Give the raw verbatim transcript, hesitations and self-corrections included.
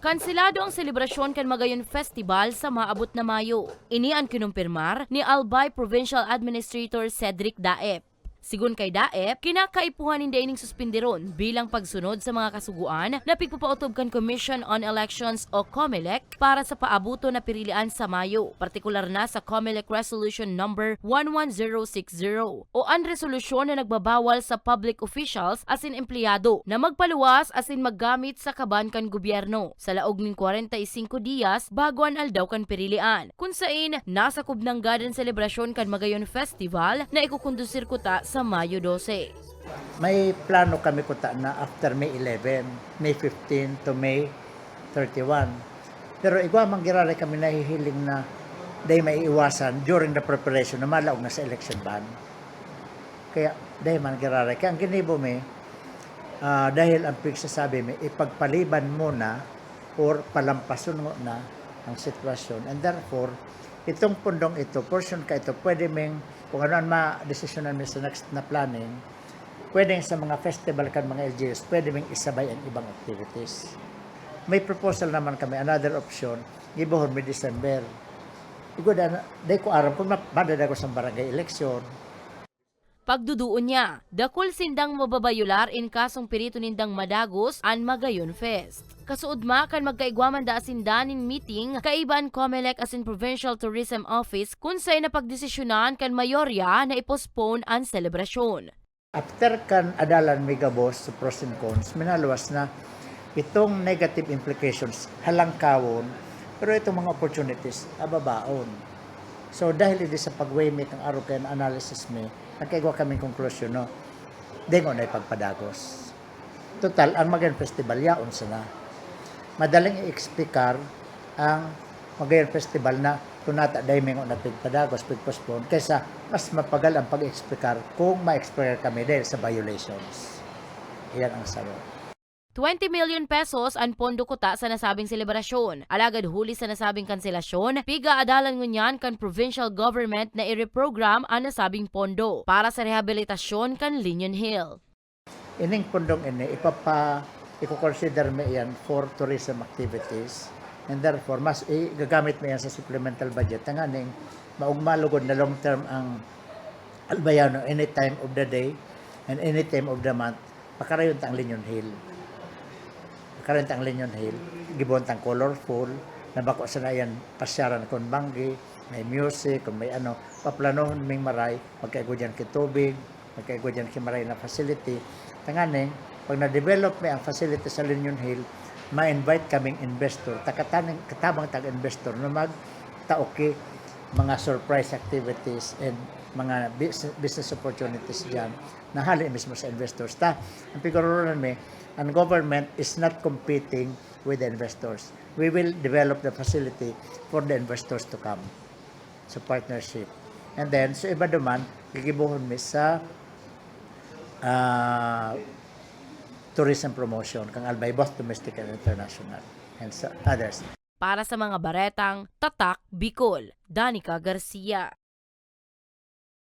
Kanselado ang selebrasyon kan Magayon Festival sa maabot na Mayo. Ini an kinumpirmar ni Albay Provincial Administrator Cedric Daep. Sigon kay Daep, kinakaipuhan ninda ining suspinderon bilang pagsunod sa mga kasugoan na pigpapaotob kan Commission on Elections o COMELEC para sa paabuton na pirilian sa Mayo, partikular na sa COMELEC Resolution Number one one zero six zero o an resolusyon na nagbabawal sa public officials asin empleyado na magpaluwas asin maggamit sa kaban kan gobyerno sa laog nin kwarenta y singko diyas bago an aldaw kan pirilian. Kun sain, nasakob nanggad an selebrasyon kan Magayon Festival na ikokondusir kuta sa Mayo dose. May plano kami kuta na after May eleven, May fifteen to May thirty-one. Pero igwa man giraray kami nahihiling na dai maiiwasan during the preparation na malaog na sa election ban. Kaya dai man giraray. Kaya ang ginibo mi, ah, dahil ang pigsasabi mi, ipagpaliban muna or palampason na ang sitwasyon. And therefore, itong pundong ito, portion ka ito, pwede ming, kung ano ang madesisyonan mi sa next na planning, pwedeng sa mga festival kan mga L G Us, pwede ming isabay ang ibang activities. May proposal naman kami, another option, gibohon mi December. Igwa da, dai ko aram kung ma-, madadagos ang barangay election. Pagduduon niya, dakul sindang mababayular in kasong pirito nindang madagos an Magayon Fest. Kasuodma kan magkaigwa man daa sinda nin meeting kaiba an COMELEC asin Provincial Tourism Office kun saen napagdesisyonan kan mayorya na i-postpone an selebrasyon. After kan adalan mi gabos sa pros and cons, minaluwas na itong negative implications, halangkawon, pero itong mga opportunities, ababaon. So, dahil idi sa pag-weigh mi kan arog kaya analysis mi, nagkaigwa kaming konklusyon, no? Dingo na ipagpadagos. Total, ang Magayon Festival, yaon sana. Madaling i-explicar ang Magayon Festival na tunata dai mingo na pigpadagos, pigpostpone, kaysa mas mapagal ang pag-explicar kung ma-explicar kami dahil sa violations. Iyan ang sagot. Twenty million pesos an pondo kuta sa nasabing selebrasyon. Alagad huli sa nasabing kanselasyon, pigaadalan ngunyan kan provincial government na i-reprogram an nasabing pondo para sa rehabilitasyon kan Linyon Hill. Ining pondong ini, ipapa-, iko-consider mi iyan for tourism activities. And therefore, mas igagamit mi iyan sa supplemental budget. Tanganing, maugma lugod na long term ang Albayano, any time of the day and any time of the month, pakarayon ta ang Linyon Hill. Pakarayon ta ang Linyon Hill, gibohon tang colorful, na bako sana iyan pasyaran kun banggi, may music, kun may ano, paplanohon ming maray, magkaigwa diyan ki tubig, magkaigwa diyan ki maray na facility. Tanganing, pag na-develop mi ang facility sa Linyon Hill, ma-invite kaming investor, takataning, katabang tag investor na magtao ki mga surprise activities and mga bus-, business opportunities diyan na hali mismo sa investors. Ta, ang piguroronan mi, ang government is not competing with the investors. We will develop the facility for the investors to come sa partnership. And then, sa iba duman, gigibohon mi sa, ah, tourism promotion, kang Albay, both domestic and international, and sa others. Para sa mga baretang Tatak Bicol, Danica Garcia.